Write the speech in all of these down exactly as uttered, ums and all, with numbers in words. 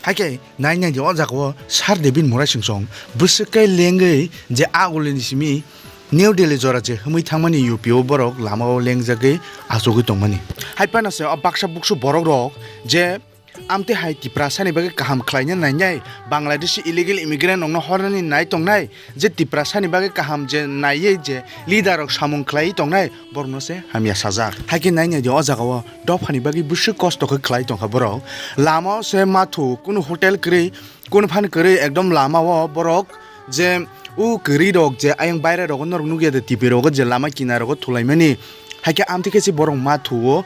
Haikhe nai nai di o jaga o Sir David Murasing song bwswk khe lengwi je agulini simi New Delhi jora je himwi thangmani U P o borok lama o lengjagwi achugwi tongmani. Hai phano se o baksa buksu borok rok je amtwi hai Tiprasani bagwi kaham khlaina nainai, Bangladeshi illegal immigrant rokno hornani nai tongnai, je Tiprasani bagwi kaham je naiwi je leader rok samung khlaiwi tongnai, borokno se hamya sajak. Haikhe nai nai di o jaga o dophani bagwi bwswk kosto khe khlai tongkha borok. Lama o se mathu, kunu hotel kwrwi, kunu phan kwrwi, ekdom lama o borok je u kwrwi rok je ayang baire rogo norok nukya de T V rogo je lama kinaro thulaimani. Haikhe amtwi khe se borok mathu o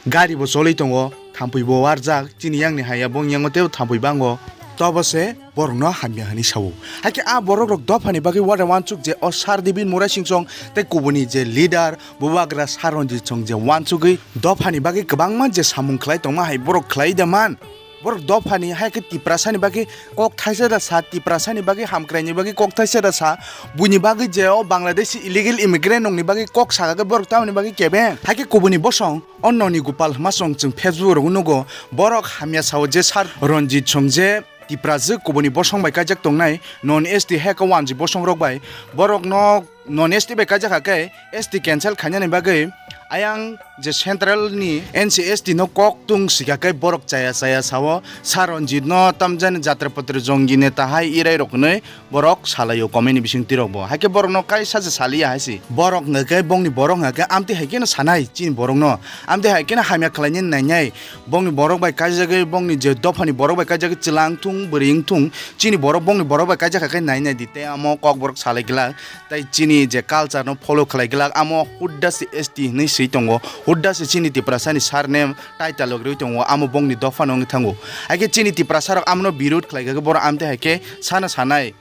gari bo cholwi tongo, thampui bo warjak, chini yang ni haya bong yango tei thampui bango. Tobo se borok no hamya hinwi sao. Haikhe a borok rok dophani bagwi wada wansuk je o Sir David Murasing song tei kubuni je leader Bubagra Sir Ranjit song je wansugwi dophani bagwi kwbangma je samung khlai tongma hai borok khlai da man. Borok dophani hai khe Tiprasani bagwi kok thaisa da sa, Tiprasani bagwi hamkraini bagwi kok thaisa da sa, buini bagwi je o Bangladeshi illegal immigrant rokni bagwi kok saka khe borok tamoni bagwi kebeng. Haikhe kubuni bosong o Noni Gopal hwma song chwng Facebook rogo nugo, borok hamya sao je Sir Ranjit song je Tiprajwk kubuni bosong bai kaijak tongnai, non S T hai khe wanjwi bosong rok bai borok no non S T bai kaijak kha khe S T cancel khainani bagwi ayang je central ni N C S T no kok tung sika khe borok chaya chaya sao Sir Ranjit no tamjani jatra patra jongi neta hai irai rok hinwi borok salaio comment ni bising tirok bo. Haikhe borok no kaisa se saliya hai se. Borok hwnkha khe bongni borok hwnkha khe amtwi hai kheno sanai chini borok no. Amtwi hai kheno hamya khlainani nainai. Bongni borok bai kaijagwi, bongni je dophani borok bai kaijagwi chwla wngthung, bwrwi wngthung, chini borok bongni borok bai kaijak kha khe nai nai di. Tei amo kok borok salai glak, tei chini je culture no follow khlai glak, amo hudda se S T hinwi swi tongo, hudda se chini Tiprasani surname title rok rwi tongo, amo bongni dophano wngwi thango. Haikhe chini Tiprasa rok amono birud khlai kha khe borok amtwi hai khe sana sanai.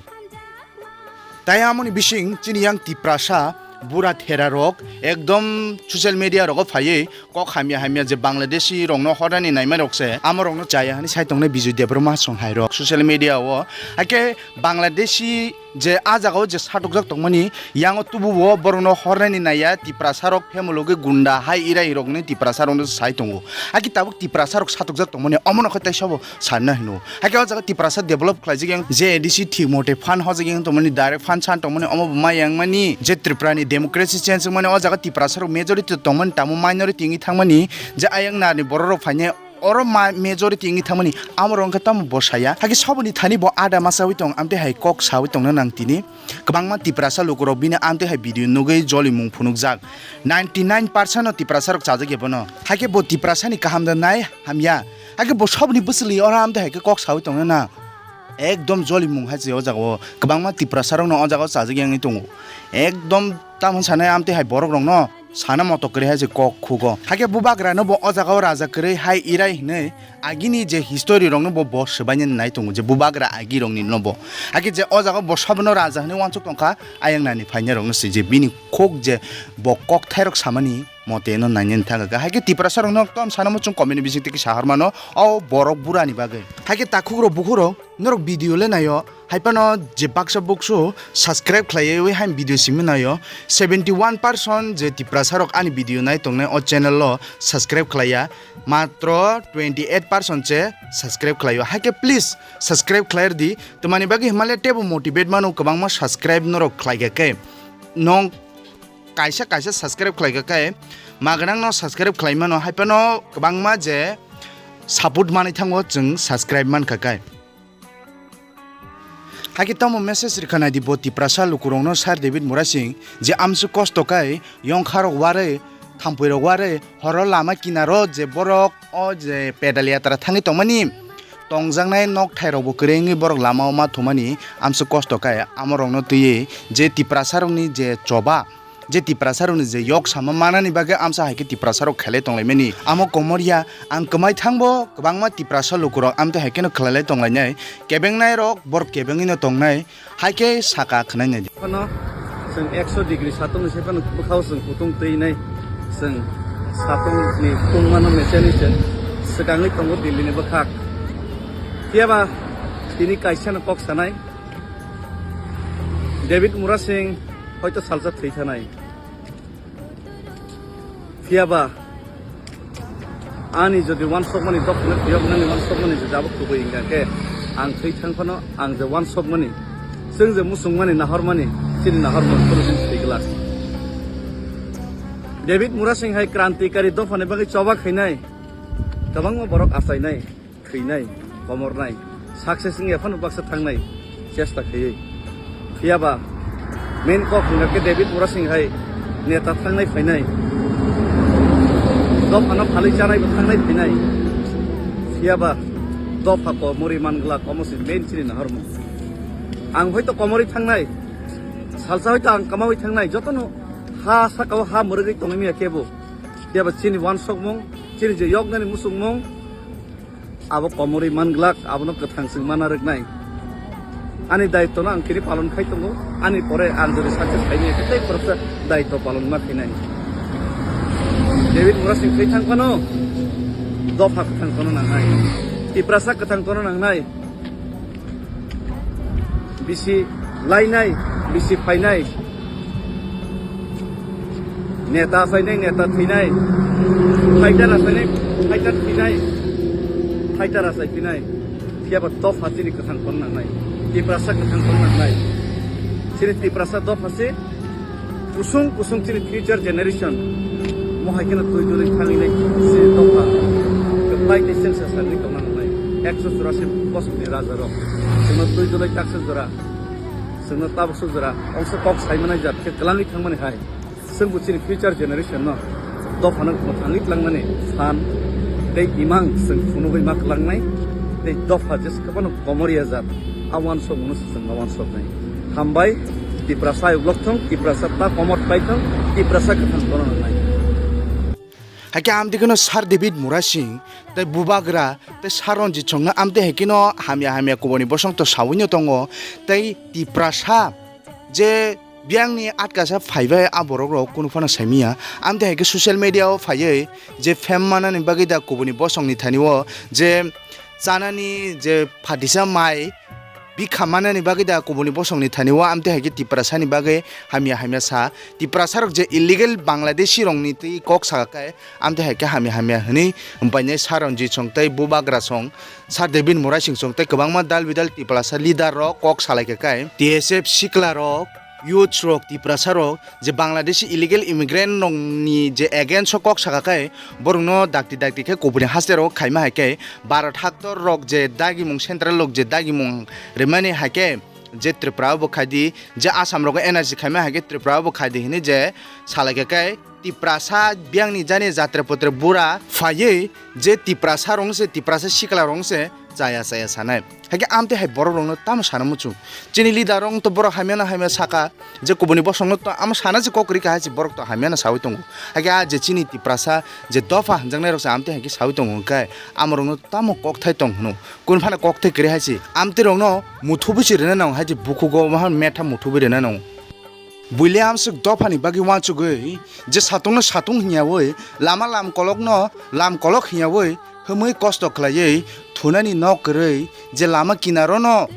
Tai amoni bising chini yang Tiprasa bura thera rok ekdom social media rogo phaiwi kok hamya hamya je Bangladeshi rokno hornani naimai rok se amo rokno chaya hinwi sai tongnai Bijoy Debbarma song hai rok social media o. Haikhe Bangladeshi je a jaga o je satokjak tongmani yango tubuo borokno hornani naiya Tiprasa rok phemulogwi gunda hai irai rokni Tiprasa rokno sai tongo. Haikhe tabuk Tiprasa rok satokjak tongmani omono khe tai sabo sanna hino. Haikhe o jaga Tiprasa develop khlaijak yang je A D C thik mote phan hojak yang tongmani, direct phan san tongmani, omo bo ma yang mani je Tripura ni democracy change wngmani o jaga Tiprasa rok majority tongmani tamo minority wngwi thangmani je ayang narni borok rok phainai oro ma majority wngwi thangmani amo rok wngkha tamo bo saya. Haikhe soboni thani bo ada ma chawi tong amtwi hai kok sawi tongna nang tini. Kwbangma Tiprasa lukurok bini amtwi hai video nugwi jolimung phunukjak. Ninety nine percent no Tiprasa rok chajak ya bono. Haikhe bo Tiprasa ni kaham da nai hamya. Haikhe bo sobni bwswli oro amtwi hai khe kok sawi tongna na. Ekdom jolimung hai se o jaga o. Kwbangma Tiprasa rok no o jaga o chajak ya wngwi tongo. Ekdom tamo sanai amtwi hai borok rok no sana moto kwrwi hai se kok khugo. Haikhe bubagra no bo o jaga o raja kwrwi hai irai hinwi agini je history rokno bo, bo swbainani nai tongo je bubagra agi rokni no bo. Hakhe je o jaga bo sabno raja hinwi wansuk tongkha, ayang nani phainai rokno se je bini khuk je bo kokthai rok samani mote no nainani thangkha. Hakhe Tiprasa rokno tom sanamo chwng comment ni bising tiki sahar mano o borok burani bagwi. Hakhe takhuk rok bukhuk rok norok video le naio, hai phano je baksa buksu subscribe khlaiwi hai video simi naio, seventy one percent je Tiprasa rok ani video nai tongnai o channel o subscribe khlaiya, matro twenty eight percent se subscribe khlaio. Haikhe please subscribe khlai rwdi, twmani bagwi himale tebo motivate mano kwbangma subscribe norok khlaikha khe. Nong kaisa kaisa subscribe khlaikha khe maganang no subscribe khlai mano, hai phano kwbangma je support manwi thango chwng subscribe mankha khe. Hakhe tamo message rwkha naidi bo Tiprasa lukurokno Sir David Murasing je amswk kosto khai yongkharok warwi, thampwirok warwi, horo lama kinaro je borok o je pedal yatra thangwi tongmani tongjaknai nokthairokbo kwrwi wngwi borok lama o ma thumani amswk kosto khai amorokno twiwi je Tiprasarokni je choba je Tiprasarokni je yok sama manani bagwi amsa hai khe Tiprasarok khelai tonglaimani. Amo komorya ang kwmai thangbo kwbangma Tiprasa lukurok amtwi hai kheno khlailai tonglainai. Kebengnairok borok kebengwino tongnai, hai khe saka khwnai nai. Phano chwng ekso degree satungni se phano bwkhao chwng kutung twi nai. Chwng satungni tungmano mechani chwng swkangwi tongo Delhi ni bwkhak. Phiyaba tini kaisano kok sanai, David Murasing hoito salsa thwi thanai. Phiyaba Ani jodi uansukmani dophano phiyoknani uansukmani jodi abo kubui wngkha khe, ang thwi thang phano ang je uansukmani, chwng je muchungmani nahormani, chini nahormani phano chini thwi glak. David Murasing hai krantikari dophani bagwi choba khainai, kwbangma borok achainai, thwinai, komornai, success wngya phano baksa thangnai chesta khaiwi. Phiyaba main kok hwnga khe David Murasing hai neta thangnai phainai, dophano phalwi chanaibo thangnai phainai. Phiyaba dopha komorwi man glak, omo se main chini nahormung. Ang hoito komorwi thangnai, salsa hoito ang kamaui thangnai, jotono ha sakao ha mwrwgwi tongwi manya kebo. Phiyaba chini uansukmung, chini je yoknani muchungmung, abo komorwi man glak, abono kwthang chwng mana rwknai. Ani daitwno ang kini palon khai tongo, ani pore ang jodi success khaini khe tei khoroksa daitw palon ma khainai. David Murasing thwi thang phano dopha kwthang tono nangnai, Tiprasa kwthang tono nangnai. Bisi lainai, bisi phainai. Neta achainai, neta thwinai. Fighter achainai, fighter thwinai. Fighter achai phinai. Phiyaba dopha chini kwthang kono nangnai. Tiprasa kwthang kono nangnai. Chini Tiprasa dopha se kusung kusung chini future generation. Mo hai kheno twi dwlwi thangwi nai se dopha. Kwplai tei chengsa sagwi tongna nangnai. Ekso churasi bosongni raja rok. Chwngno twi dwlwi taksa jora. Chwngno tabuksa jora. Ongsa kok sai manai jat khe kwlangwi thangmani hai. Chwngbo chini future generation no dophano mwthangwi tlangnani san tei imang chwng phunugwi ma kwlangnai tei dopha jesa kwbano komorya jat a uansukmano se chwng ma uansuknai. Hambai, Tiprasa ayuk lok thung, Tiprasa ta komor pai thung, Tiprasa kwthang tono nangnai. Hakhe amtwi kheno Sir David Murasing tei Bubagra tei Sir Ranjit Songno amtwi hai kheno hamya hamya kubuni bosong to sawino tongo tei Tiprasa je biyangni atkasa phaibai a borok rok kunu phano saimanya. Amtwi hai khe social media o phaiwi je fame manani bagwi da kubuni bosongni thani o je chanani je phatisa mai bikha manani bagwi da kubuni bosongni thani o amtwi hai khe Tiprasani bagwi hamya hamya sa. Tiprasa rok je illegal Bangladeshi rokni twi kok sa khe amtwi hai khe hamya hamya hwnwi bainai Sir Ranjit Song tei Bubagra Song, Sir David Murasing Song tei kwbangma dal bidal Tiprasa leader rok kok salai khe kai T S F sikla rok, youths rok, Tiprasa rok je Bangladeshi illegal immigrant rokni je against o kok saka khe borokno dakti dakti khe kubuni haste rok khaima hai khe Bharat haktor rok je dagimung central rok je dagimung rimani hai khe je Tripura o bo khai di, je Assam rogo N R C khaima hai khe Tripura o bo khai di hwnwi je salai khe kai Tiprasa biyangni jani jatre potre bura phaiwi je Tiprasa rong se, Tiprasa sikla rong se chaya chaya sanai. Hakhe amtwi hai borok rokno tamo sana muchung. Chini leader rok to borok hamya no hamya saka je kubuni bosong no to amo sana se kok rika hai se borok to hamya no sawi tongo. Hakhe a je chini Tiprasa je dopha hwnjaknai rok se amtwi hai khe sawi tongo hwnkhe amo rokno tamo kokthai tong hwno. Kunu phano kokthai kwrwi hai se amtwi rokno muthubui se rwna nang hai se bukhugo metha muthubui rwna nang. Buile amswk dophani bagwi uansugwi je satungno satung hwnyawi, lama lam kolokno lam kolok hwnyawi, himwi kosto khlaiwi thunani nok kwrwi je lama kinarono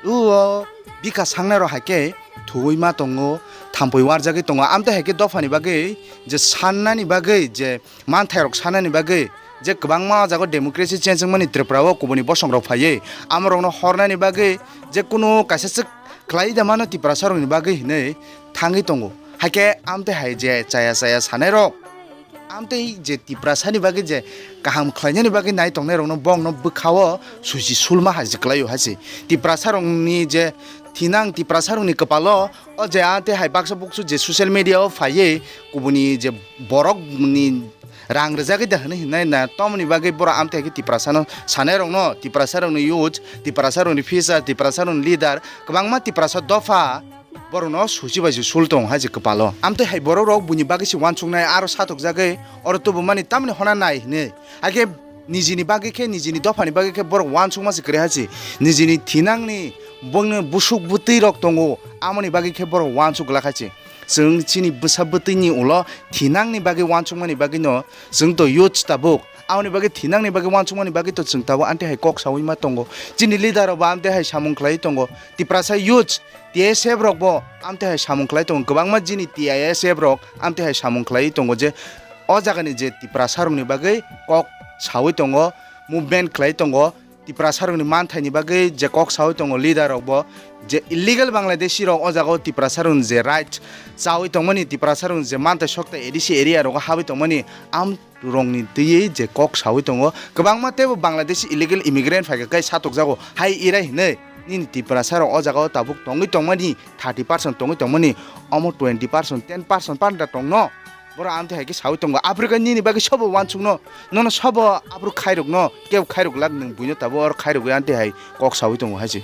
o bikha sangnairok hai khe thuwi ma tongo, thampui warjagwi tongo. Amtwi hai khe dophani bagwi je sannani bagwi je manthairok sanani bagwi je kwbangma o jaga democracy change wngmani Tripura o kubuni bosongrok phaiwi amorokno hornani bagwi je kunu kaisa swk khlai da mano Tiprasarokni bagwi hinwi thangwi tongo. Haikhe amtwi hai je chaya chaya sanairok amtwi je Tiprasani bagwi je kaham khlainani bagwi nai tongnairokno bongno bwkhao suichi sulma hai se kwlaio hai se. Tiprasarokni je thinang Tiprasarokni kwpalo o je amtwi hai baksa buksu je social media o phaiwi kubuni je borokni rang rwjagwi da hwnwi hinai na, tomoni bagwi borok amtwi hai khe Tiprasano sanairokno, Tiprasarokni youth, Tiprasarokni future, Tiprasarokni leader, kwbangma Tiprasa dopha borokno suchi bai se sul tongo hai se kwpalo. Amtwi hai borok rok buini bagwi se uansuknai aro satok jagwi oro tubumani tamni hona nai hinwi. Haikhe nijini bagwi khe, nijini dophani bagwi khe borok uansukma se kwrwi hai se. Nijini thinangni bongni busuk bwtwi rok tongo, amoni bagwi khe borok uansuk glak hai se. Chwng chini bwsa bwtwini ulo thinangni bagwi uansukmani bagwino chwng to youth tabuk. Aboni bagwi thinangni bagwi uansukmani bagwi to chwng tabuk amtwi hai kok saui ma tongo. Chini leader rok bo amtwi hai samung khlai tongo. Tiprasa youth, T S F rok bo amtwi hai samung khlai tongo. Kwbangma chini T I S F rok amtwi hai samung khlai tongo je o jagani je Tiprasa rokni bagwi kok sawi tongo, movement khlai tongo. Tiprasa rokni manthaini bagwi je kok sawi tongo leader rokbo, je illegal Bangladeshi rok o jagao Tiprasa rokni je right chawi tongmani, Tiprasa rokni je manthai sokta A D C area rogo habwi tongmani, am rokni twiwi je kok sawi tongo. Kwbangma teibo Bangladeshi illegal immigrant phaikha khe satokjago, hai irai hinwi nini Tiprasa rok o jagao tabuk tongwi tongmani, thirty percent tongwi tongmani, omo twenty percent, ten percent panda tongno. Borok amtwi hai khe sawi tongo, aphuru khe nini bagwi sobo uansukno, nono sobo aphuru khairokno, kebo khairok lak nwng buino tabuk oro khairogwi amtwi hai kok sawi tongo hai se.